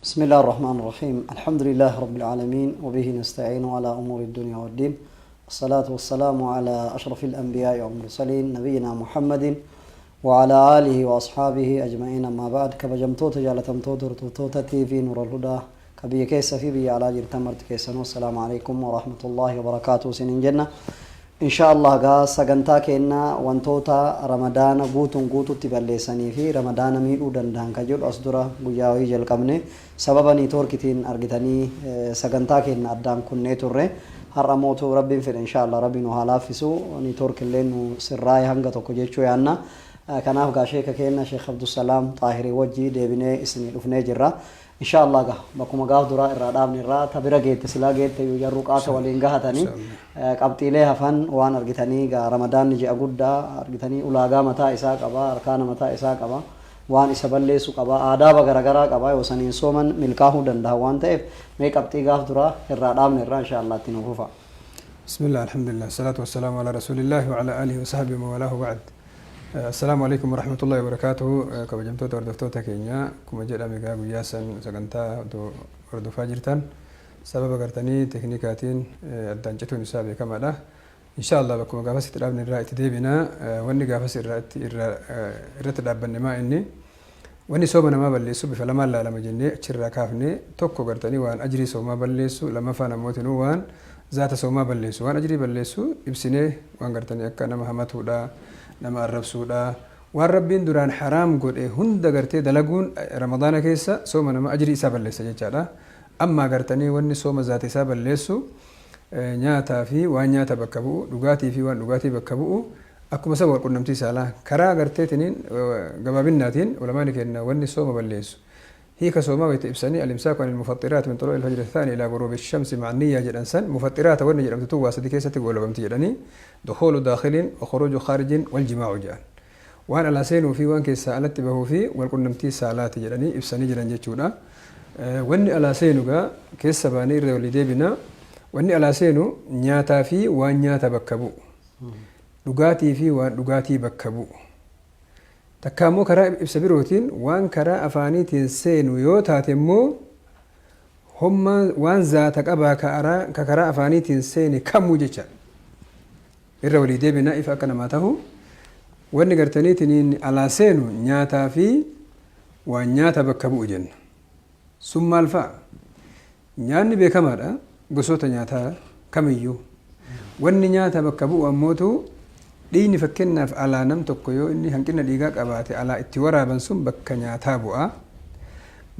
بسم الله الرحمن الرحيم، الحمد لله رب العالمين، وبه نستعين على أمور الدنيا والدين، والصلاة والسلام على أشرف الأنبياء والمرسلين، نبينا محمد وعلى آله وأصحابه أجمعين، أما بعد. Kabajamtoota jaalatamtoota hordoftoota TV Nuur al-Hudaa ka biyya keessa fi biyya alaa jirtan marti keessanuu, السلام عليكم ورحمة الله وبركاته isiniin jenna. Insha Allah gaa sagantaa keenna wantoota Ramadaana guutuun guututti balleessanii fi Ramadaana miidhuu danda'an ka jedhu as dura guyyaa wayii jalqabne. Sababa niitoorkitiin argitanii sagantaa keenna addaan kunnee turre. Har'a mootu Rabbiin fedhe, insha Allah, Rabbi nu haa laaffisu, niitoorkillee nu sirraa'e hanga tokko jechuu yaanna. Kanaaf gaa sheeka keenna Sheekh Abdusalaam Xaahirii wajjii deebinee isinii dhufnee jirra. Insha Allah gaa bakkuma gaaf duraa irraa dhaabne irraa ta bira geette silaa geette iyyuu jarruu qaata waliin gahatanii qabxiilee hafan waan argitanii. Gaa Ramadaanni ji'a guddaa argitanii, ulaagaa mataa isaa qaba, arkaana mataa isaa qaba, waan isa balleessu qaba, aadaaba garagaraa qaba. Yoo saniin sooman milkaa'uu danda'a waan ta'eef, mee qabxii gaaf duraa irraa dhaabne irraa insha Allah itti nu fufa. بسم الله، الحمد لله، الصلاة والسلام على رسول الله وعلى آله وصحبه ومن والاه، بعد. السلام عليكم ورحمة الله وبركاته. Kabajamtoota hordoftoota keenya, akkuma jedhame egaa guyyaa san sagantaa hordofaa jirtan sababa gartanii teeknikaatiin addaan cituun isaa beekamaadha. Insha Allah bakkuma gaafas itti dhaabne irraa itti deebina. Wanni gaafas irratti dhaabbanne maa inni wanni sooma namaa balleessu bifa lamaan laalama jennee achirraa kaafne. Tokko gartanii waan ajrii soomaa balleessu, lammaffaan ammootinuu waan zaata soomaa balleessu. Waan ajrii balleessu ibsinee, waan gartanii akka nama hamatuudha, nama arrabsuudha, waan Rabbiin duraan haraam godhe hunda gartee dalaguun Ramadaana keessa sooma nama ajrii isaa balleessa jechaadha. Amma gartanii wanni sooma zaata isaa balleessu nyaataa fi waan nyaata bakka bu'u, dhugaatii fi waan dhugaatii bakka bu'u, akkuma saba walqunnamtii saalaa. Karaa garteetiniin gabaabinnaatiin ulamaani kenna wanni sooma balleessu hiika soomaa wayita ibsanii الإمساك عن المفطرات من طلوع الفجر الثاني إلى غروب الشمس مع النية jedhan. San mufaxxiraata wanni jedhamtu tun waa sadi keessatti goolabamti jedhanii: دخول داخل وخروج خارج والجماع jedhan. Waan alaa seenuu fi waan keessaa alatti bahuu fi walqunnamtii saalaati jedhanii ibsanii jiran jechuudha. Wanni alaa seenu gaa keessa baanee irra walii deebina. Wanni alaa seenu nyaataa fi waan nyaata bakka bu'u, dhugaatii fi waan dhugaatii bakka bu'u, takka immoo karaa ibsa birootiin waan karaa afaaniitiin seenu yoo taate immoo hommaa waan zaata qabaa ka karaa afaaniitiin seene kamuu jecha. Irra walii deebina ifa akka namaa tahu. Wanni gartaniitiin alaa seenu nyaataa fi waan nyaata bakka bu'u jenna. Sun maal fa'a? Nyaanni beekamaadha, gosoota nyaataa kamiyyuu. Wanni nyaata bakka bu'u ammootu dhiigni. Fakkeenyaaf alaa nam tokko yoo inni hanqina dhiigaa qabaate alaa itti waraaban sun bakka nyaataa bu'a.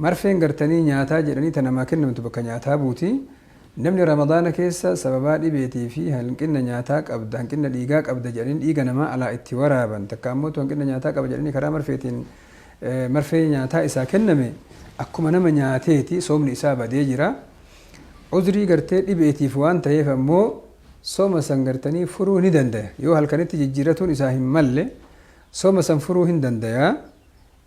Marfeen gartanii nyaataa jedhanii ta namaa kennamtu bakka nyaataa buuti. Namni Ramadaana keessa sababaa dhibeetii fi hanqina nyaataa qabda, hanqina dhiigaa qabda jedhanii dhiiga namaa alaa itti waraaban, takka ammoo hanqina nyaataa qaba jedhanii karaa marfeetiin marfee nyaataa isaa kenname, akkuma nama nyaateeti, soomni isaa badee jira. Uzrii gartee dhibeetiif waan ta'eef ammoo sooma san gartanii furuu ni dandaya. Yoo halkanitti jijjiiratuun isaa hin malle sooma san furuu hin dandaya.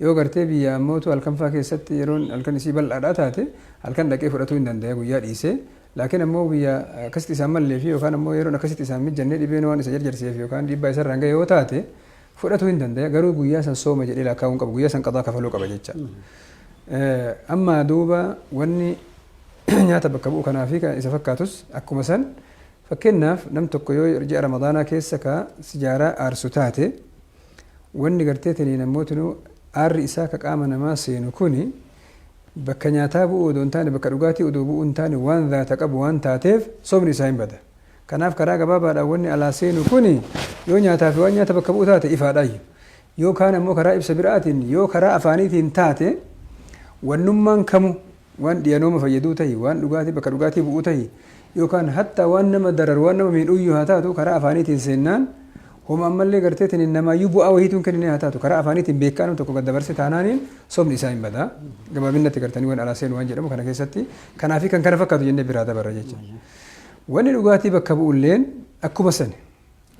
Yoo gartee biyya ammootu halkan faa keessatti yeroon halkan isii bal'aadhaa taate halkan dhaqee fudhatuu hin dandaya guyyaa dhiisee. Laakiin ammoo biyya akkasitti isaan mallee fi yookaan ammoo yeroon akkasitti isaan mijjannee dhibeen waan isa jarjarseef yookaan dhiibbaa isarraan gahe yoo taate fudhatuu hin dandaya. Garuu guyyaa san sooma jedhee lakkaa'uu hin qabu, guyyaa san qadaa kafaluu qaba jecha. Amma duuba wanni nyaata bakka bu'u kanaa fi isa fakkaatus akkuma san. Fakkeenyaaf nam tokko yoo ji'a Ramadaanaa keessa ka sijaaraa aarsu taate, wanni gartee tanii namootinu aarri isaa ka qaama namaa seenu kuni bakka nyaataa bu'uu odoo hin taane, bakka dhugaatii odoo bu'uu hin taane, waan zaata qabu waan taateef soomni isaa hin bada. Kanaaf karaa gabaabaadhaan wanni alaa seenu kuni yoo nyaataa fi waan nyaata bakka bu'u taate ifaadhaayyu. Yoo kaan ammoo karaa ibsa biraatiin yoo karaa afaaniitiin taate, wannummaan kamu waan dhiyanooma fayyaduu tahi, waan dhugaatii bakka dhugaatii bu'uu tahi, yookaan hatta waan nama dararu, waan nama miidhuyyuu haa taatu, karaa afaaniitiin seennaan homa ammallee garteetiin namaayyuu bu'aa wahiituun kennine haa taatu, karaa afaaniitiin beekaa nam tokko gad dabarse taanaaniin soomni isaa hin bada. Gabaabinatti gartanii waan alaa seenu waan jedhamu kana keessatti kanaa fi kan kana fakkaatu jennee biraa dabarra jecha. Wanni dhugaatii bakka bu'ulleen akkuma sani.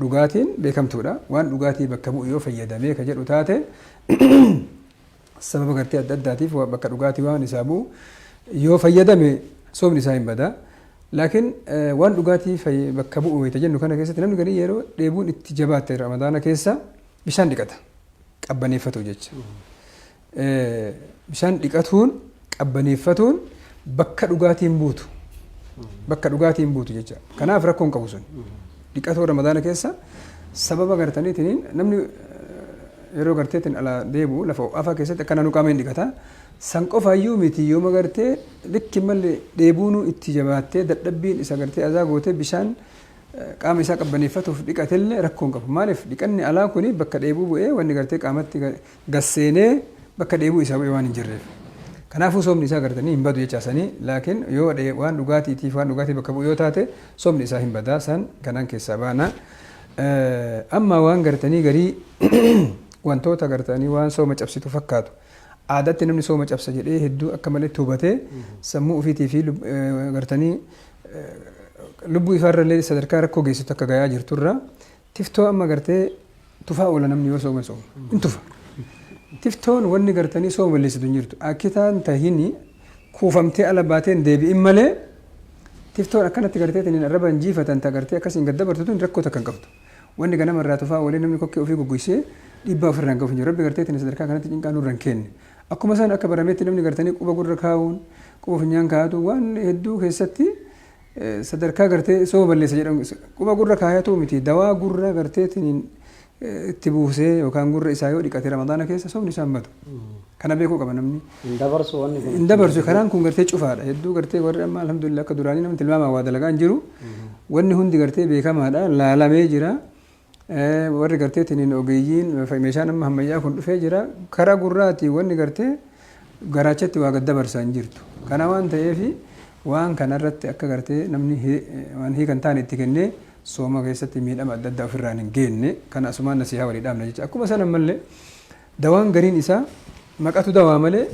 Dhugaatiin beekamtuudha. Waan dhugaatii bakka bu'u yoo fayyadamee ka jedhu taate, sababa gartee adda addaatiif bakka dhugaatii waan isaa bu'u yoo fayyadame soomni isaa hin bada. Laakiin waan dhugaatii bakka bu'u wayita jennu kana keessatti namni garii yeroo dheebuun itti jabaatte Ramadaana keessa bishaan dhiqata. Qabbaneeffatu jecha. Bishaan dhiqatuun qabbaneeffatuuf. Qabbaneeffatuun bakka dhugaatiin buutu. Bakka dhugaatiin buutu jecha. Kanaaf rakkoon qabu sun. Dhiqatoo Ramadaana keessa sababa gartaniitiin namni yeroo garteetiin alaa deebi'u lafa ho'aafaa keessatti akka naannoo qaama hin dhiqata. San qofaayyuu miti, yooma gartee likki malee dheebuunuu itti jabaattee dadhabbiin isa gartee azaa gootee bishaan qaama isaa qabbaneeffatuuf dhiqatellee rakkoon qabu. Maaliif dhiqanni alaa kuni bakka dheebuu bu'ee wanni gartee qaamatti gasseenee bakka dheebuu isaa bu'ee waan hin jirreef. Kanaafuu soomni isaa gartanii hin badu jecha sanii, laakiin yoo waan dhugaatiitiif waan dhugaatii bakka bu'u yoo taate soomni isaa hin badaa, san kanaan keessaa baana. Amma waan gartanii garii wantoota gartanii waan sooma cabsitu fakkaatu, aadaatti namni sooma cabsa jedhee hedduu akka malee hubatee sammuu ofiitii fi gartanii lubbuu ifaarrallee sadarkaa rakkoo geessitu akka gayaa jirturra tiftoo amma gartee tufaa oola. Namni yoo sooma sooma hin tufa. Tiftoon wanni gartanii sooma balleessitu hin jirtu. Akkitaan tahini kuufamtee ala baateen deebi'in malee tiftoon akkanatti gartee taniin arrabaan jiifatan ta gartee akkasiin gad dabartu tun rakkoo takka hin qabdu. Wanni ganama irraa tufaa oolee namni kokkee ofii goggogsee dhiibbaa ofirraan gahuuf hin jiru. Rabbi gartee tani sadarkaa kanatti cinqaa nurra hin kenne. Akkuma isaan akka barametti namni gartanii quba gurra kaa'uun, quba funyaan kaa'atu, waan hedduu keessatti sadarkaa gartee sooma balleessa jedhamu quba gurra kaayatu miti, dawaa gurra gartee tiniin itti buusee yookaan gurra isaa yoo dhiqate Ramadaana keessa soomni isaa hin badu. Kana beekuu qaba namni. Hin dabarsu wanni kun. Hin dabarsu, karaan kun gartee cufaadha. Hedduu gartee warri amma alhamdulillah akka duraanii namni tilmaamaa waa dalagaa hin jiru. Wanni hundi gartee beekamaadha. Laalamee jira. Warri gartee tiniin ogeeyyiin meeshaan amma ammayyaa kun dhufee jira. Karaa gurraati wanni gartee garaachatti waa gad dabarsaa hin jirtu. Kana waan ta'eef waan kanarratti akka gartee namni waan hiikan taane itti kennee sooma keessatti miidhama adda addaa ofirraan hin geenne kana asumaan nasihaa walii dhaamna jecha. Akkuma sana ammallee dawaan gariin isaa maqatu dawaa malee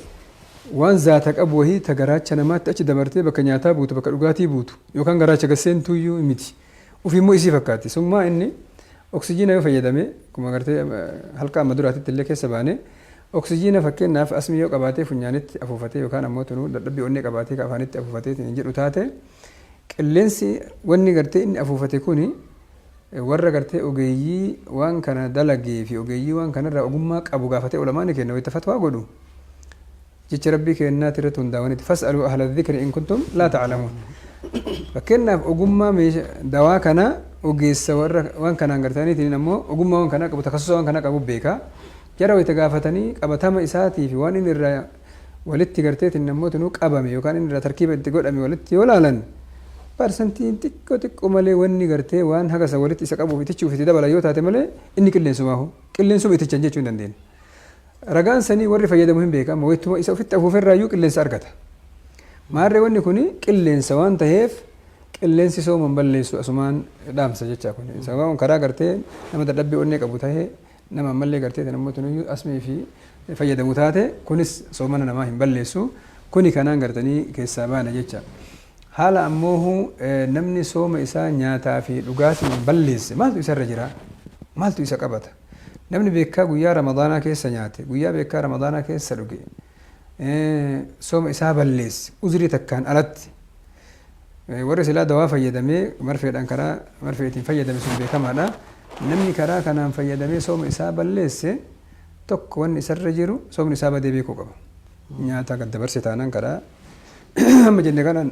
waan zaata qabu wahii ta garaacha namaatti achi dabartee bakka nyaataa buutu, bakka dhugaatii buutu yookaan garaacha gasseentuyyuu miti. Ofii immoo isii fakkaatti. Summaa inni oksijiina yoo fayyadame, akkuma gartee halka amma duraatitti illee keessa baane, oksijiina fakkeenyaaf asmii yoo qabaatee funyaanitti afuufatee yookaan ammoo tunuu dadhabbii onnee qabaatee ka afaanitti afuufatee jedhu taate, qilleensi wanni gartee inni afuufate kuni warra gartee ogeeyyii waan kana dalagee fi ogeeyyii waan kanarraa ogummaa qabu gaafatee ulamaani kenna wayita fatwaa godhu jecha Rabbii kennaati irratti hundaa'aniiti, "Fas'aluu ahla dhikri in kuntum laa ta'lamuun." Fakkeenyaaf ogummaa meeshaa dawaa kana ogeessa warra waan kanaan gartaniitiin ammoo ogummaa waan kanaa qabu, takhassusa waan kanaa qabu beeka. Jara wayita gaafatanii qabatama isaatii fi waan inni irraa walitti garteetiin namoota nuu qabame yookaan inni irraa tarkiiba itti godhame walitti yoo laalan, parsantiin xiqqoo xiqqoo malee wanni gartee waan haga isa walitti isa qabuuf itichuuf itti dabalan yoo taate malee inni qilleensumaahu qilleensuma itichan jechuu hin dandeenye. Ragaan sanii warri fayyadamu hin beeka, amma wayituma isa ofitti afuuferraayyuu qilleensa argata. Maarree wanni kuni qilleensa waan ta'eef qilleensi sooma hin balleessu, asumaan dhaamsa jecha kun. Sababaan karaa gartee nama dadhabbii onnee qabu tahee, nama ammallee gartee namoota nuyyuu asmii fi fayyadamu taate, kunis soomana namaa hin balleessu. Kuni kanaan gartanii keessaa baana jecha. Haala ammoo namni sooma isaa nyaataa fi dhugaatiin balleesse maaltu isarra jira? Maaltu isa qabata? Namni beekaa guyyaa Ramadaanaa keessa nyaate, guyyaa beekaa Ramadaanaa keessa dhuge, sooma isaa balleesse uzrii takkaan alatti, warri silaa dawaa fayyadamee marfeedhaan karaa marfeetiin fayyadame sun beekamaadha. Namni karaa kanaan fayyadamee sooma isaa balleesse tokko wanni isarra jiru soomni isaa badee beekuu qaba. Nyaata gad dabarse taanaan karaa amma jenne kanaan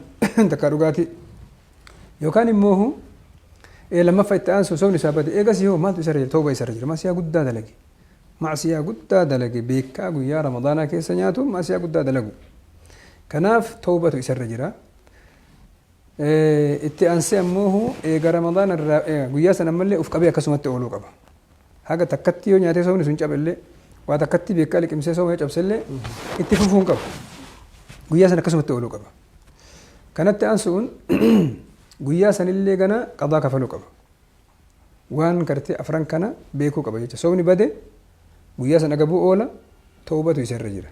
takkaa dhugaatii yookaan immoo lammaffaa itti aansu soomni isaa bade. Eegas yoo maaltu isarra jira? Tooba isarra jira. Maasiyaa guddaa dalage. Maasiyaa guddaa dalage. Beekaa guyyaa Ramadaanaa keessa nyaatu maasiyaa guddaa dalagu. Kanaaf toobatu isarra jira. Itti aansee ammoo eega Ramadaana irraa guyyaa sana ammallee uf qabee akkasumatti ooluu qaba. Haga takkatti yoo nyaatee soomni sun cabellee, waa takkatti beekaa liqimsee sooma yoo cabsellee, itti fufuu hin qabu. Guyyaa sana akkasumatti ooluu qaba. Kanatti aansuun guyyaa sanillee gana qadaa kafaluu qaba. Waan gartee afran kana beekuu qaba jecha. Soomni bade, guyyaa sana agabuu oola, toobatu isarra jira.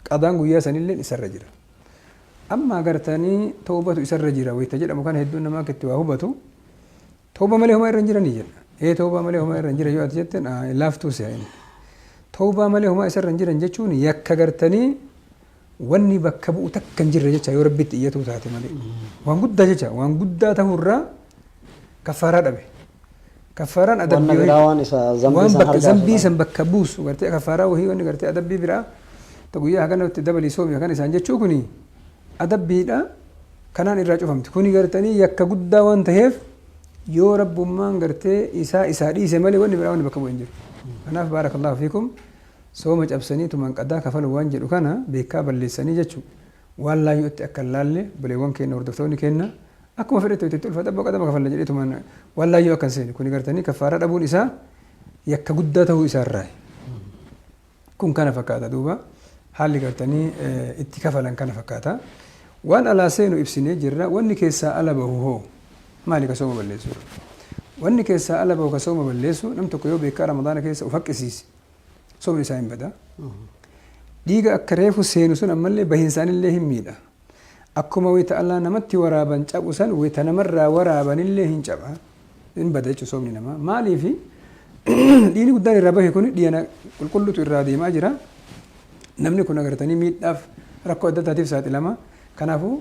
Qadaan guyyaa sanillee isarra jira. Amma gartanii toobatu isarra jira wayita jedhamu kana hedduun namaa akka itti waa hubatu tooba malee homaa irra hin jiranii jedha. Ee, toobaa malee homaa irra hin jira yoo ati jette laaftuu si'a inni. Toobaa malee homaa isarra hin jiran jechuun yakka gartanii wanni bakka bu'u takka hin jirre jecha, yoo Rabbitti iyyatuu taate malee. Waan guddaa jecha, waan guddaa ta'urraa kaffaaraa dhabe. Kaffaaraan Wanna adabbii biraa waan isa zambii waan san bakka harcaasu zambii san bakka buusu gartee kaffaaraa wahii wanni gartee adabbii biraa tokko Ta guyyaa haganatti dabalii soomi hagan isaan jechuu kuni adabbiidha. Kanaan irraa cufamti. Kuni gartanii yakka guddaa waan ta'eef yoo rabbummaan gartee isaa dhiise malee wanni biraa wanni bakka bu'e hin jiru. Kanaaf baarakallahu fiikum sooma cabsanii tumaan qadaa kafalu waan jedhu kana beekaa balleessanii jechuudha. Waan laayyootti akka hin laalle buleewwan keenya hordoftoonni keenya akkuma fedhetti itti ulfaata abbaa qadama kafalla jedhee tumaan waan laayyoo akka hin seene kuni gartanii kaffaaraa dhabuun isaa yakka guddaa ta'uu isaarraa. Kun kana fakkaata duuba haalli gartanii itti kafalan kana fakkaata. Waan alaa seenu ibsinee jirra wanni keessaa ala bahu hoo maali ka sooma balleessu? Wanni keessaa ala bahu ka sooma balleessu nam tokko yoo beekaa Ramadaana keessa of haqqisiise soomni isaa hin bada. Dhiiga akka reefu seenu sun ammallee bahiinsaanillee hin miidha. Akkuma wayita alaa namatti waraaban cabu san wayita namarraa waraabanillee hin caba. Hin bada jechuudha soomni namaa. Maaliifi dhiigni guddaan irraa bahe kun dhiigna qulqulluutu irraa deemaa jira. Namni kun agartanii miidhaaf rakkoo adda addaatiif saaxilama. Kanaafuu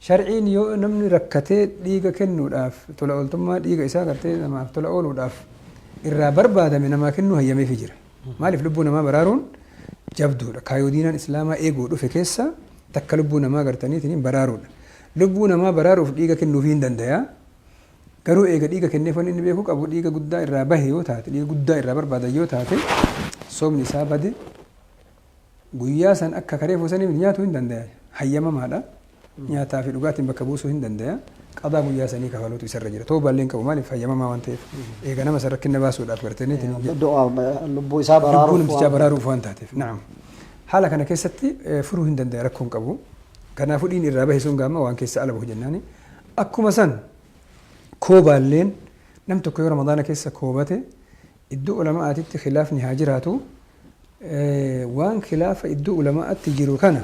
sharciin yoo namni rakkatee dhiiga kennuudhaaf tola ooltummaa dhiiga isaa gartee namaaf tola ooluudhaaf irraa barbaadame namaa kennuu hayyameefii jira. Maaliif lubbuu namaa baraaruun jabduudha. Kaayoo diinaan islaamaa eeguu dhufe keessa takka lubbuu namaa gartaniitiin baraaruudha. Lubbuu namaa baraaruuf dhiiga kennuufii hin danda'a. Garuu eega dhiiga kenneef wanni inni beekuu qabu dhiiga guddaa irraa bahe yoo taate dhiiga guddaa irraa barbaadan yoo taate soomni isaa bade guyyaa san akka karee fuusanii nyaatuu hin danda'a. Hayyamamaadha. Nyaataa fi dhugaatiin bakka buusuu hin danda'a. Qadaa guyyaa sanii kafaluutu isarra jira. Toobaallee hin qabu maaliif hayyamamaa waan ta'eef. Eega nama san rakkina baasuudhaaf gartanii Lubbuu isaa baraaruuf. Lubbuu namtichaa baraaruuf waan taateef. Naam. Haala kana keessatti furuu hin danda'a rakkoo hin qabu. Kanaafuu dhiigni irraa bahe sun gaama waan keessa ala bahu jennaani. Akkuma san koobaalleen nam tokko yoo Ramadaana keessa koobate iddoo ulamaatitti khilaafni haa jiraatu. Waan khilaafa iddoo ulamaatti jiru kana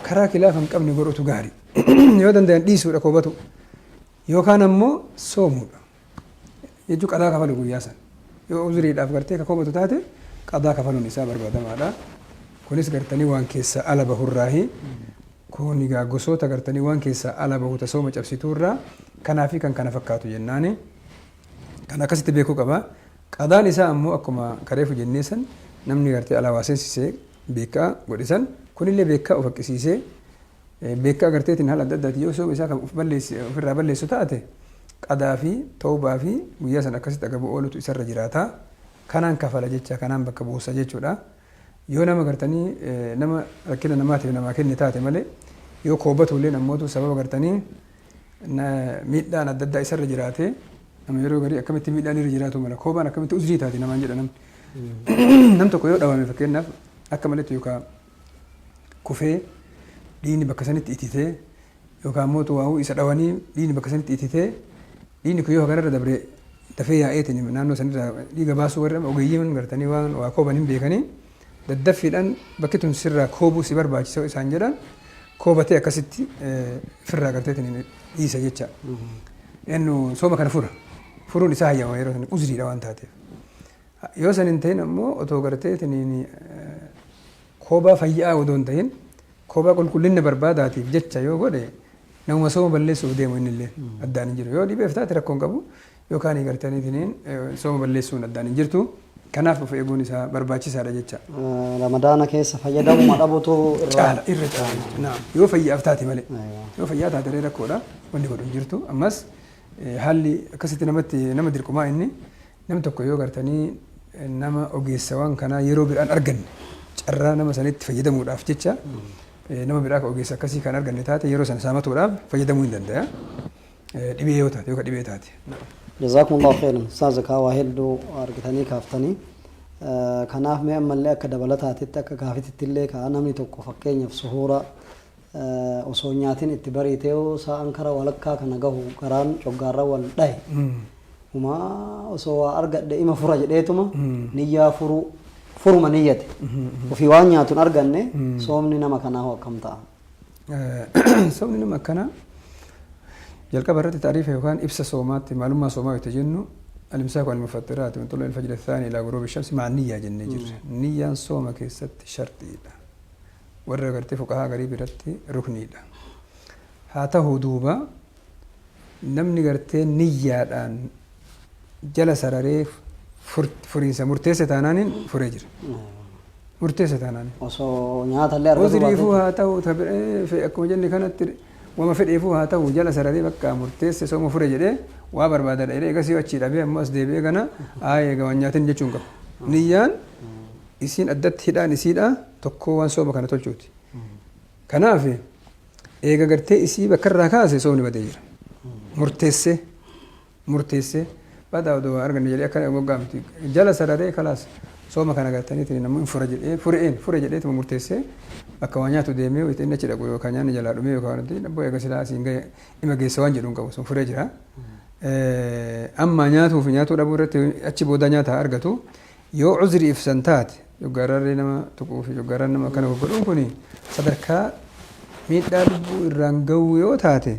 karaa khilaafa hin qabne godhutu gaarii. Yoo danda'an dhiisuudha koobatu. Yookaan ammoo soomuudha. Jechuun qadaa kafalu guyyaa san. Yoo uzuriidhaaf gartee ka koobatu taate qadaa kafaluun isaa barbaadamaadha. Kunis gartanii waan keessaa ala bahurraahi. Kun egaa gosoota gartanii waan keessaa ala bahu sooma cabsituurraa kanaa fi kan kana fakkaatu jennaani. Kan akkasitti beekuu qaba. Qadaan isaa ammoo akkuma kareefu jennee san namni gartee alaa waa seensisee beekaa godhe san kunillee beekaa of haqqisiisee beekaa garteetiin haala adda addaatiin yoo sooma isaa kan ofirraa balleessu taate qadaa fi toobaa fi guyyaa san akkasitti agabu oolutu isarra jiraata. Kanaan kafala jecha kanaan bakka buusa jechuudha. Yoo nama gartanii nama rakkina namaatiif namaa kenne taate malee yoo koobatu illee nammootu sababa gartanii miidhaan adda addaa isarra jiraate nama yeroo garii akkamitti miidhaan irra jiraatu mala koobaan akkamitti uzrii taate namaan jedha namni. Nam tokko yoo dhawame fakkeenyaaf akka maletti yookaan kufee dhiigni bakka sanitti ititee yookaan immoo waa'uu isa dhawanii dhiigni bakka sanitti ititee dhiigni kun yoo haganarra dabre dafee yaa'eetiin naannoo sanirraa dhiiga baasuu warra ogeeyyiin gartanii waan waa kooban hin beekanii daddaffiidhaan bakki tun sirraa koobuu si barbaachisa isaan jedhan koobatee akkasitti firraa garteetiin dhiisa jecha. Innu sooma kana fura. Furuun isaa hayyama yeroo sana uzriidha waan taateef. Yoo san hin ta'in ammoo otoo garteetiin koobaa fayyaa odoo hin ta'in koobaa qulqullina barbaadaatiif jecha yoo godhe namuma sooma balleessuuf deemu inni illee addaan hin jiru. Yoo dhibeef taate rakkoo hin qabu yookaan gartaniitiin sooma balleessuun addaan hin jirtu. Kanaaf of eeguun isaa barbaachisaadha jecha. Ramadaana keessa fayyadamuma dhabutu irra caala irra caala. Yoo fayyaaf taate malee. Yoo fayyaa taate illee rakkoodha. Wanni godhu hin jirtu. Ammas haalli akkasitti namatti nama dirqumaa inni nam tokko yoo gartanii nama ogeessa waan kanaa yeroo biraan arganne carraa nama sanitti fayyadamuudhaaf jecha nama biraa ka ogeessa akkasii kan arganne taate yeroo sana saamatuudhaaf fayyadamuu hin danda'a. Dhibee yoo taate yookaan dhibee taate. Jazakumullahu khairan. Ustaaza kaa waa hedduu argitanii kaaftanii. Kanaaf mee ammallee akka dabalataatitti akka gaafititti illee kaa namni tokko fakkeenyaaf suhuura osoo nyaatiin itti bariitee sa'aan kara walakkaa kana gahu garaan coggaarra wal dhahe. Umaa osoo waa argadhe ima fura jedheetuma niyyaa furuu furuma niyyate. Ofii waan nyaatu hin arganne soomni nama kanaa hoo akkam ta'a? Soomni nama akkanaa jalqaba irratti taariifa yookaan ibsa soomaatti maalummaa soomaa yoo jennu al-imsaaku anil mufattiraati min tuluu'il fajri thaani ilaa guruubi shamsi ma'a niyyaa jennee jirra. Niyyaan sooma keessatti sharxiidha. Warra gartee fuqahaa garii biratti rukniidha. Haa ta'u duuba namni gartee niyyaadhaan jala sararee furiinsa murteesse taanaaniin furee jira. Murteessa taanaan. Osoo nyaata illee argatu Uzriifuu haa ta'u akkuma jenne kanatti wama fedheefuu haa ta'u jala sararee bakka murteesse sooma fure jedhee waa barbaada jedhee egasii achii dhabee ammoo as deebi'ee gana aayee egaa waan nyaatin jechuun qabu. Niyyaan isiin addatti hidhaan isiidha tokko waan sooma kana tolchuuti. Kanaaf eega gartee isii bakka irraa kaase soomni badee jira. Murteessee murteessee badaa odoo arganne jedhee akka moggaa miti jala sararee kalaas sooma kana gartaniitiin namni fura jedhee fure'een fure jedheetuma murteessee bakka waa nyaatu deemee inni achi dhaqu yookaan nyaanni jalaa dhumee yookaan wanti dhabboo eega silaa asiin gahe ima geessa waan jedhu hin qabu sun furee jira. Amma nyaatuu fi nyaatuu dhabuu irratti achi booda nyaata argatu yoo uzrii ibsan taate joggaarrarree nama tuquu fi joggaarraan nama akkana godhuun kuni sadarkaa miidhaa lubbuu irraan gahuu yoo taate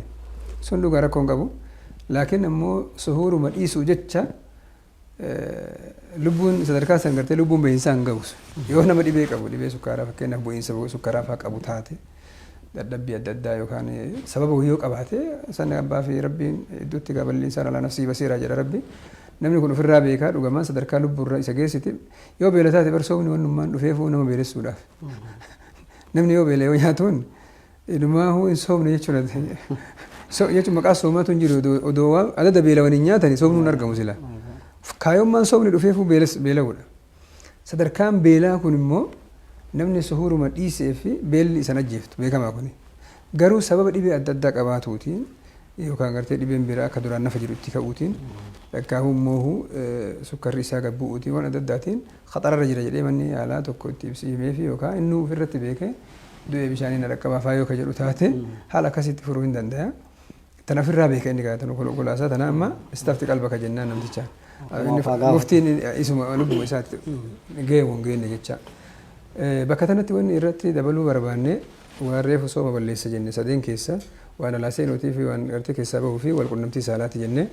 sun dhugaa rakkoo hin qabu. Laakiin ammoo suhuuruma dhiisuu jecha lubbuun sadarkaa san gartee lubbuun bahiinsaa hin gahu. Yoo nama dhibee qabu dhibee sukkaaraa fakkeenyaaf bu'iinsa sukkaaraa fa'aa qabu taate dadhabbii adda addaa yookaan sababa yoo qabaate san abbaa fi rabbiin iddootti gaballiin alaa nafsii basiiraa jedha rabbi. Namni kun ofirraa beekaa dhugamaan sadarkaa lubbuurra isa geessiti yoo beela taate bar soomni wannummaan dhufeefuu nama beelessuudhaaf. Namni yoo beela yoo nyaatuun inumaahuu hin soomne jechuudha. Jechuun maqaa soomaatu hin jiru odoo waan adada beelawan hin nyaatani soomnuun argamu sila. Kaayommaan soomni dhufeefuu beela'uudha. Sadarkaan beelaa kun immoo namni suhuuruma dhiisee fi beelli isan ajjeeftu beekamaa kuni. Garuu sababa dhibee adda addaa qabaatuutiin yookaan gartee dhibeen biraa akka duraan nafa jiru itti ka'uutiin dhakkaahuu immoo sukkarri isaa gad bu'uutiin waan adda addaatiin khaxararra jira jedhee manni yaalaa tokko itti ibsi himee fi yookaan inni ofirratti beekee du'ee bishaaniin na dhaqqabaa faa yoo ka jedhu taate haala akkasitti furuu hin danda'a. Tan ofirraa beeka inni gaatan kulaasaa tana amma istaafti qalba ka jennaan namtichaan. Muftiin isuma lubbuma isaatti gahee hin geenne jecha. Bakka kanatti wanni irratti dabaluu barbaanne waan reefu sooma balleessa jenne sadeen keessa waan alaa seenuutii fi waan gartee keessaa bahuu fi walqunnamtii saalaati jenne.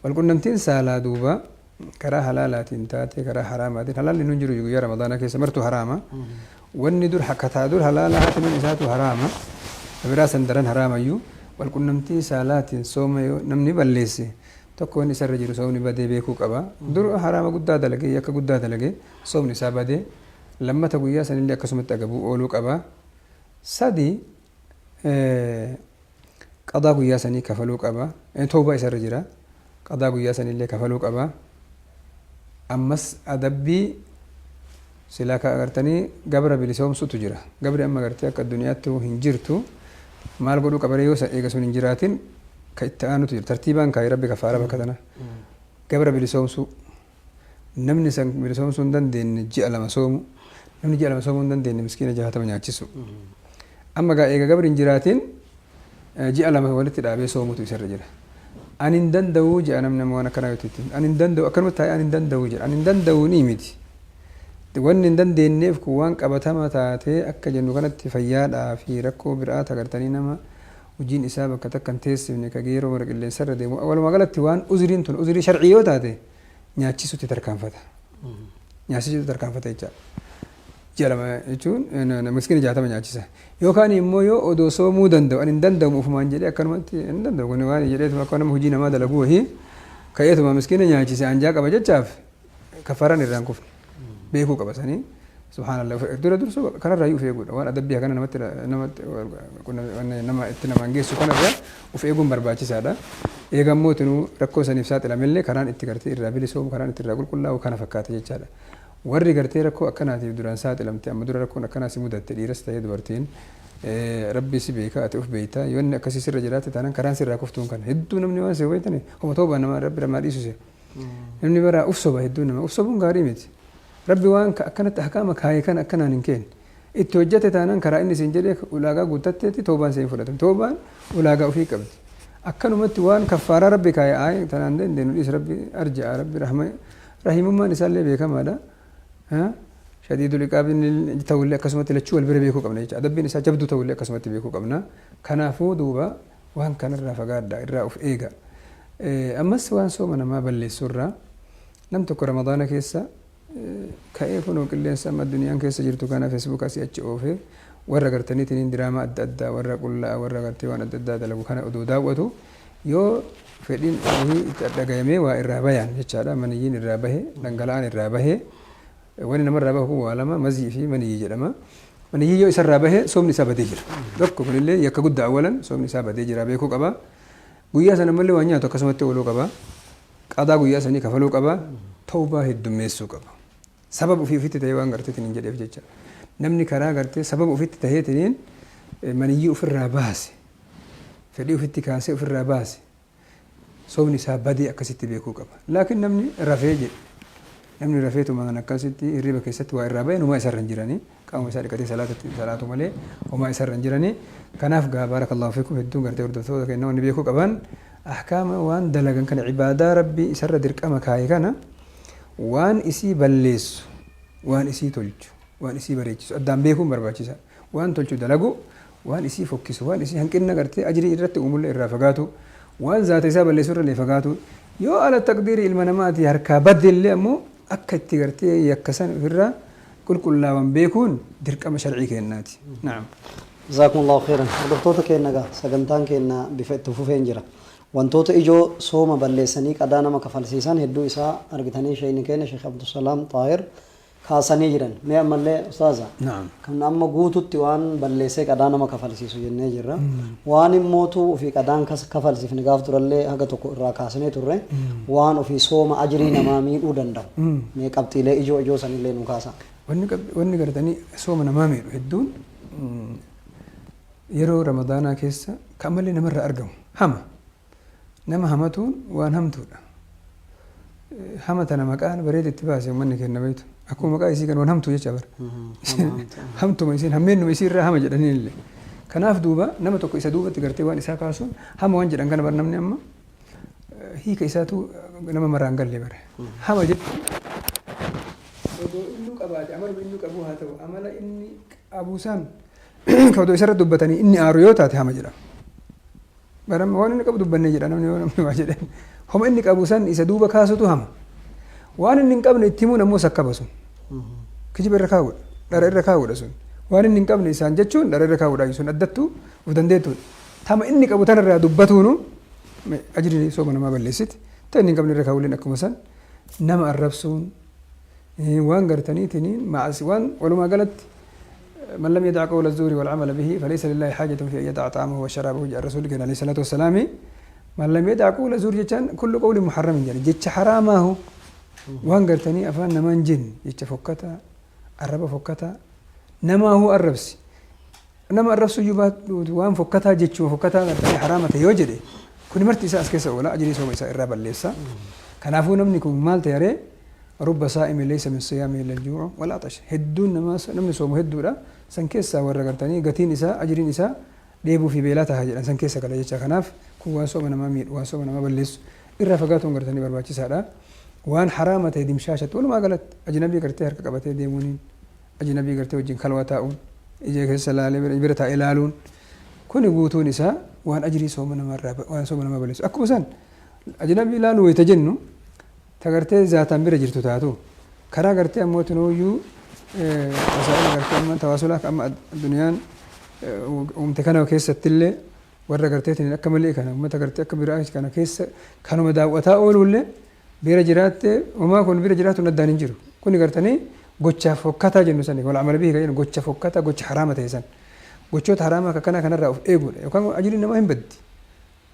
Walqunnamtiin saalaa duuba karaa halaalaatiin taate karaa haraamaatiin halaalli nun jiru guyyaa ramadaanaa keessa martuu haraama. Wanni dur hakkataa dur halaala haati mana isaatu haraama. Biraa san daran haraamayyuu walqunnamtii saalaatiin sooma yoo namni balleesse tokko wanni isarra jiru soomni badee beekuu qaba. Dur haraama guddaa dalagee yakka guddaa dalagee soomni isaa badee lammata guyyaa sanillee akkasumatti agabuu ooluu qaba. Sadi qadaa guyyaa sanii kafaluu qaba. Tooba isarra jira. Qadaa guyyaa sanillee kafaluu qaba. Ammas adabbii silaa ka agartanii gabra bilisoomsutu jira. Gabri amma agartee akka addunyaatti hin jirtu maal godhuu qaba yoo eega sun hin jiraatin ka itti aanutu jira. Tartiibaan kaayee rabbi kafaara bakka tana. Gabra bilisoomsuu. Namni san bilisoomsuu hin dandeenye ji'a lama soomu. Namni ji'a lama soomuu hin dandeenye miskiina 60 nyaachisu. Amma gaa eega gabri hin jiraatin ji'a lama walitti dhaabee soomutu isarra jira. Ani hin danda'u jedha namni nama waan akkanaa yoo ta'e. Ani hin danda'u akkanumatti taa'ee ani hin danda'u jedha. Ani hin danda'u ni miti. Wanni hin dandeenyeef kun waan qabatama taatee akka jennu kanatti fayyaadhaa fi rakkoo biraa tagartanii nama hojiin isaa bakka takka hin teessifne ka yeroo mara qilleensarra deemu walumaa galatti waan uzriin tun uzrii sharcii yoo taate nyaachisutti tarkaanfata. Nyaachisutti tarkaanfata jechaadha. Ji'a lama jechuun miskiina 60 nyaachisa. Yookaan immoo yoo odoo soomuu danda'u ani hin danda'u ofumaan jedhee akkanumatti hin danda'u kun waan jedheetuma akka nama hojii namaa dalaguu wahii ka'eetuma miskiina nyaachise anjaa qaba jechaaf kafaaraan irraan kufne beekuu qaba sanii. Subhaanallah dura dursuu kanarraa of eeguudha waan adabbii kana namatti namatti nama itti namaan geessu kanarraa of eeguun barbaachisaadha. Eegammoo tinuu rakkoo saniif saaxilamellee karaan itti gartee irraa bilisoomu karaan itti irraa qulqullaa'u kana fakkaata jechaadha. Warri gartee rakkoo akkanaatiif duraan saaxilamte amma dura rakkoon akkanaa si mudatte dhiiras ta'ee dubartiin rabbi si beeka ati of beekta yoo inni akkasii sirra jiraatte taanaan karaan sirraa kuftuun kana hedduu namni waan si hubatani homa toobaa nama rabbi namaa dhiisuse. Namni bara uf soba hedduu nama uf sobuun gaarii miti. Rabbi waan akkanatti ahkaama kaayee kana akkanaan hin kenne. Itti hojjete taanaan karaa inni siin jedhee ulaagaa guuttatteetti toobaan siin fudhatan. Toobaan ulaagaa ofii qabdi. Akkanumatti waan kaffaaraa rabbi kaayee aayee tanaan dandeenyu dhiis rabbi arja'a rabbi rahma rahimummaan isaallee beekamaadha. Shadiidul iqaabiin ta'ullee akkasumatti lachuu wal bira beekuu qabna jecha. Adabbiin isaa jabduu ta'ullee akkasumatti beekuu qabna. Kanaafuu duuba waan kanarraa fagaadha irraa of eega. Ammas waan sooma namaa balleessurraa nam tokko ramadaana keessa ka'ee kunoo qilleensa amma addunyaan keessa jirtu kana feesbuuk asii achi oofee warra gartaniitiin diraamaa adda addaa warra qullaa warra gartee waan adda addaa dalagu kana odoo daawwatu yoo fedhiin wahii itti dhagayamee waa irraa bayan jechaadha maniyyiin irraa bahe dhangala'aan irraa bahe Wanni namarraa bahu kun waa lama, mazii fi maniyyii jedhama. Maniyyii yoo isarraa bahe soomni isaa badee jira. Tokko kunillee yakka guddaa awwalan soomni isaa badee jira beekuu qaba. Guyyaa sana mallee waan nyaatu akkasumatti ooluu qaba. Qadaa guyyaa sanii kafaluu qaba. Tawbaa heddummeessuu qaba. Sababa ofii ofitti ta'ee waan garteetiin hin jedheef jecha. Namni karaa gartee sababa ofitti ta'eetiin maniyyii ofirraa baase, fedhii ofitti kaasee ofirraa baase, soomni isaa badee akkasitti beekuu qaba. Laakiin namni rafee jedhe, namni rafeetuma kan akkasitti hirriba keessatti waa irraa bahe homaa isarra hin jiranii, qaama isaa dhiqatee salaatatti salaatu malee homaa isarra hin jiranii. Kanaaf gaa baarakallahu fiikum hedduun gartee hordoftoota keenya wanni beekuu qaban ahkaama waan dalagan kana, ibaadaa Rabbii isarra dirqama kaaye kana, waan isii balleessu, waan isii tolchu, waan isii bareechisu addaan beekuun barbaachisa. Waan tolchu dalagu, waan isii fokkisu, waan isii hanqinna gartee ajrii irratti uumullee irraa fagaatu, waan zaata isaa balleessu irra illee fagaatu. Yoo ala taqdiirii ilma namaati harkaa badde illee ammoo akka itti gartee yakka san ofirraa qulqullaawan beekuun dirqama sharcii kennaati. Naam. Jazaakumullahu khairan. Hordoftoota keenya egaa sagantaan keenya bifa itti fufeen jira. Wantoota ijoo sooma balleessanii qadaa nama kafalsiisan hedduu isaa argitanii sheeyni keenya Sheekh Abdusalaam Xaahir kaasanii jiran. Mee ammallee ustaaza, Naam. kan amma guututti waan balleessee qadaa nama kafalsiisu jennee jirra. Waan immootu ofii qadaan kafalsiifne gaaf durallee haga tokko irraa kaasnee turre, waan ofii sooma ajrii namaa miidhuu danda'u. Mee qabxiilee ijoo ijoo sanillee nu kaasa. Wanni gartanii sooma namaa miidhu hedduun yeroo Ramadaanaa keessa kan ammallee namarraa argamu hama. Nama hamatuun waan hamtuudha. Hama tana maqaan bareeda itti baase uummanni kenna beektu. Akkuma maqaa isii kan waan hamtuu jecha bara. Hamtuma isiin hammeennuma isii irraa hama jedhanii illee. Kanaaf duuba nama tokko isa duubatti gartee waan isaa kaasuun hama waan jedhan kana bar namni amma hiika isaatu nama maraan galle bare. Hama jechuun odoo inni qabaate amaluma inni qabu haa ta'u, amala inni qabu san ka odoo isarra dubbatanii inni aaru yoo taate hama jedhama. Barama waan inni qabu dubbannee jedha namni yoo namni waa jedhan. Homa inni qabu san isa duuba kaasutu hama. Waan inni hin qabne itti himuun ammoo sakkaba sun. Kijiba irra kaa'uudha. Dhara irra kaa'uudha sun. Waan inni hin qabne isaan jechuun dhara irra kaa'uudha sun addattuu of dandeettuudha. Tama inni qabu tanarraa dubbatuunu ajrii sooma namaa balleessiti. Ta inni hin qabne irra kaa'uuleen akkuma san nama arrabsuun, waan gartaniitiin maasi, waan walumaa galatti من لم يدع قول الزور والعمل به فليس لله حاجة في أن يدع طعامه وشرابه جاء الرسول كان عليه الصلاة والسلام. من لم يدع قول الزور جتان كل قول محرم جل جتش حرامه، وان قرتني أفان نمان جن جتش فكتا الرب فكتا نما هو الربس نما الربس يبات وان فكتا جتش وفكتا قرتني حرامة يوجد كل مرت إساء أسكيسا ولا أجري سوى إساء الرب الليسا كنافو نمني كون مال تياري رب صائم ليس من صيامه إلا الجوع والعطش. هدون نما نمني صوم هدولا سن كيسا ورا قرتني قتين إساء أجرين إساء ديبو في بيلاتها هجرا سن كيسا كلا جتشا. كناف كون وان صوم نما مير وان صوم نما بلس الرفقاتهم قرتني برباتي سادا وان حرامة ديم شاشة ولا ما قالت أجنبي قرتي هركة قبتي ديمونين أجنبي قرتي وجين خلوتاون إجا كيسا لالي برتا إلالون كون يقوتون إساء وان أجري صوم نما وان صوم نما بلس أكو سن أجنبي لالو يتجنو تغرتي ذاتان بira jirtu taatu karaa gartee ammoo tunuyyuu wasaa'ila gartee amma tawaasulaaf amma addunyaan uumte kana keessattillee warra garteetiin akka malee kana uummata gartee akka biraa kana keessa kanuma daawwataa ooluullee bira jiraatte homaa kun bira jiraatu addaan hin jiru. Kuni gartanii gocha fokkataa jennu sani wal amala bihi kan jennu gocha fokkataa, gocha haraama ta'e san, gochoota haraamaa akka kanaa kanarraa of eeguudha yookaan ajriin namaa hin baddi.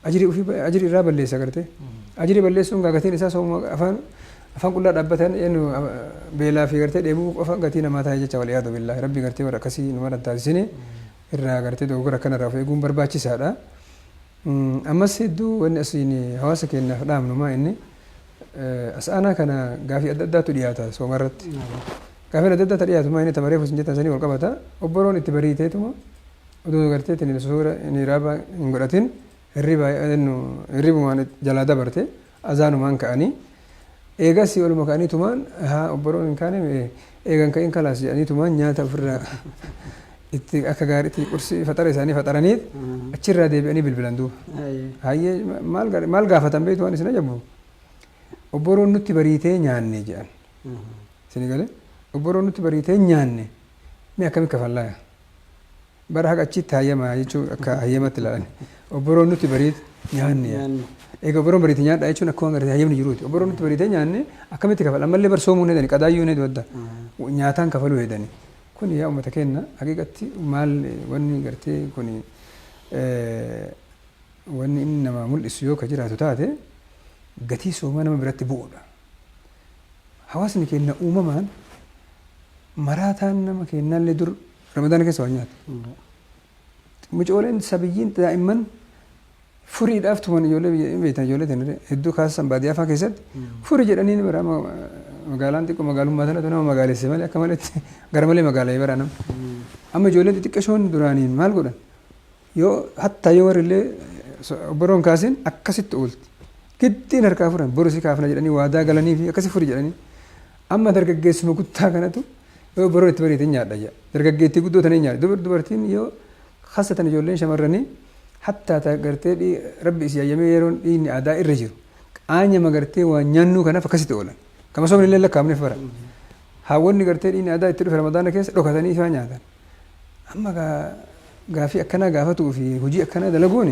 Ajrii ofii ajrii irraa balleessa gartee. Ajrii balleessuun gaa gatiin isaa sooma afaan qullaa dhaabbatan eenyu beelaa fi gartee dheebuu qofa gatii namaa ta'e jecha. Wal iyaadu billaahi, Rabbi gartee warra akkasii nu maran taasisini irraa gartee dogoggora akkanarraa of eeguun barbaachisaadha. Ammas hedduu wanni asiin hawaasa keenyaaf dhaamnu maa inni as aanaa kana gaafii adda addaatu dhiyaata sooma irratti. Gaafiin adda addaa dhiyaatu maa inni tamareef isin jettan sanii wal qabata. Obboroon itti bariiteetuma odoo gartee tini suura niiraaba hin godhatin hirriba hirribumaan jalaa dabarte azaanumaan ka'anii eegas oluma ka'anii tumaan haa obboroon hin kaane eegan ka'in kalaas jedhanii tumaan nyaata ofirraa itti akka gaariitti qursii faxara isaanii faxaranii achirraa deebi'anii bilbilan duuba. Hayyee maal gaafatan beektu? Waan isin ajabu obboroon nutti bariitee nyaanne jedhan. Isin galee obboroon nutti bariitee nyaanne mee akkami kafallaa? Bara haqa achitti hayyamaa jechuun akka hayyamatti ilaalan. Obboroon nutti bariite nyaanne. Egaa obboroon bariite nyaadha jechuun akka waan gartee hayyamni jiruuti. Obboroon nutti bariitee nyaanne akkamitti kafala? Ammallee bar soomuu ni jedhani qadaayyuu ni adda. Nyaataan kafaluu hedani. Kun yaa uummata keenya, haqiiqatti maal wanni gartee kun wanni inni nama mul'isu yoo ka jiraatu taate, gatii soomaa nama biratti bu'uudha. Hawaasni keenya uumamaan maraataan nama keenyaallee dur Ramadaana keessa waan nyaata. Mucooleen sabiyyiin daa'imman furiidhaaf tuman, ijoollee biyya beektan, ijoollee tan hedduu kaasan baadiyyaa fa'aa keessatti furii jedhanii ni bara. Magaalaan xiqqoo magaalummaa sanatu nama magaalesse malee akka maletti gara malee magaala'ee bara nama. Amma ijoolleen xixiqqashoon duraaniin maal godhan, yoo hattaa yoo warri illee obboroon kaasin akkasitti oolti. Giddiin harkaa furan, boru si kaafna jedhanii waadaa galanii fi akkasi furi jedhanii. Amma dargaggeessuma guddaa kanatu yoo obboroon itti bariite nyaadha jedha. Dargaggeettii guddoo tana nyaadha. Dubartiin yoo khasatan ijoolleen shamarranii hattaa gartee rabbi isii hayyamee yeroon dhiigni aadaa irra jiru qaanyama gartee waan nyaannuu kanaaf akkasitti oolan. Kama soomni illee lakkaa'amneef bara. Haawwanni gartee dhiigni aadaa itti dhufe Ramadaana keessa dhokatanii ifaa nyaatan. Amma gaafii akkanaa gaafatuu fi hojii akkanaa dalaguun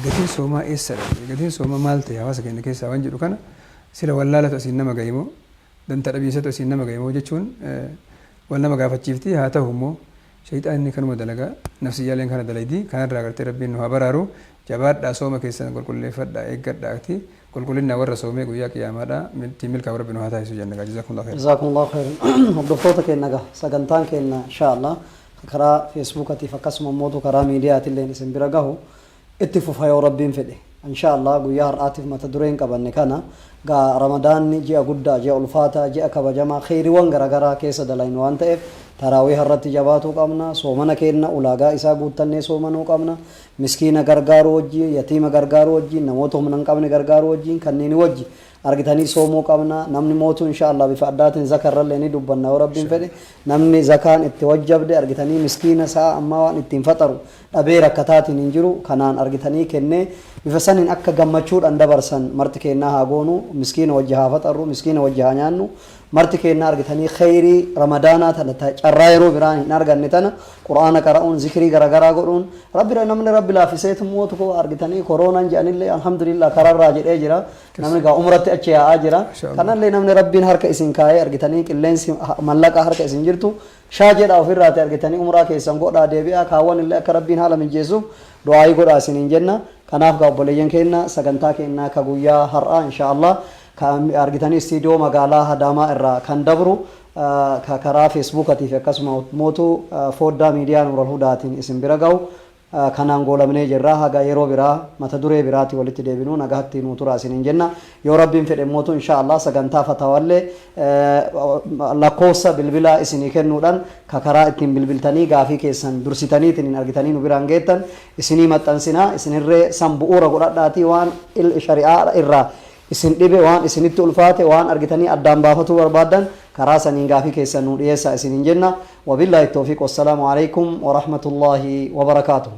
gatiin soomaa eessadha? Gatiin soomaa maal ta'e hawaasa keenya keessaa waan jedhu kana, sila wallaalatu asiin nama gahe moo danta dhabiinsatu asiin nama gahe moo jechuun wal nama gaafachiifti. Haa ta'u immoo shayxaanni kanuma dalagaa, nafsiyyaaleen kana dalaydi. Kanarraa gartee Rabbiin nu haa baraaru. Jabaadhaa, sooma keessan qulqulleeffadhaa, eeggadhaati. Qulqullina warra soomee guyyaa qiyaamaadha ittiin milkaa'u Rabbi nu haa taasisu jenna. Jazakumullahu khairan. Jazakumullahu khairan. Hordoftoota keenya, gaa sagantaan keenya insha Allah karaa Feesbuukatiif akkasuma immoo karaa miidiyaatilleen isin bira gahu itti fufa yoo Rabbiin fedhe. Insha Allah guyyaa har'aatiif mata dureen qabanne kana. Gaa Ramadaanni ji'a guddaa, ji'a ulfaataa, ji'a kabajamaa kheyriiwwan garaagaraa keessa dalaynu waan ta'eef, taraawii har'atti jabaatuu qabna. Soomana keenya ulaagaa isaa guuttannee soomanuu qabna. Miskiina gargaaruu wajjiin, yatiima gargaaruu wajjiin, namoota humna hin qabne gargaaruu wajjiin, kanneen wajji argitanii soomuu qabna. Namni mootu insha Allah bifa addaatiin zakarrallee ni dubbanna yoo Rabbiin fedhe. Namni zakaan itti wajjabde argitanii miskiina sa'a ammaa waan ittiin faxaru dhabee rakkataatiin hin jiru kanaan argitanii kennee bifa saniin akka gammachuudhaan dabarsan marti kennaa haa goonu. Miskiina wajji haa faxarru, miskiina wajji haa nyaannu. Marti kennaa argitanii kheyrii Ramadaanaa tana carraa yeroo biraan hin arganne tana Qur'aana qara'uun, zikrii garagaraa godhuun, Rabbi namni Rabbi laaffiseetu mootu koo argitanii koroonaan jedhanillee alhamdulillah kararraa jedhee jira. Namni gaa umratti achi yaa'aa jira. Kanallee namni Rabbiin harka isin kaayee argitanii qilleensi mallaqa harka isin jirtu shaa jedha ofirraati argitanii umraa keessan godhaa deebi'aa. Kaawwan illee akka Rabbiin haala mijeessuuf du'aayii godhaa isiniin jenna. Kanaaf gaa obboleeyyan keenya, sagantaa keenya ka guyyaa har'aa insha Allah ka argitanii istiidiyoo magaalaa Hadaamaa irraa kan dabru, ka karaa Feesbuukatii fi akkasuma mootu foddaa miidiyaa Nuural Hudaatiin isin bira gahu kanaan goolamnee jirra. Haga yeroo biraa mata duree biraatii walitti deebinuu nagahatti nuu tura isiniin jenna. Yoo Rabbiin fedhe mootu insha Allah sagantaa fatawallee lakkoofsa bilbilaa isinii kennuudhaan ka karaa ittiin bilbiltanii gaafii keessan dursitaniitiin hin argitanii nu biraan geettan isinii maxxansinaa. Isinirree san bu'uura godhadhaatii waan shari'aa irraa isin dhibe, waan isinitti ulfaate, waan argitanii addaan baafatuu barbaaddan karaa saniin gaafii keessan nuu dhiyeessaa isiniin jenna. Wabillaahi tawfiiq, wassalaamu alaikum warahmatullaahi wabarakaatuhu.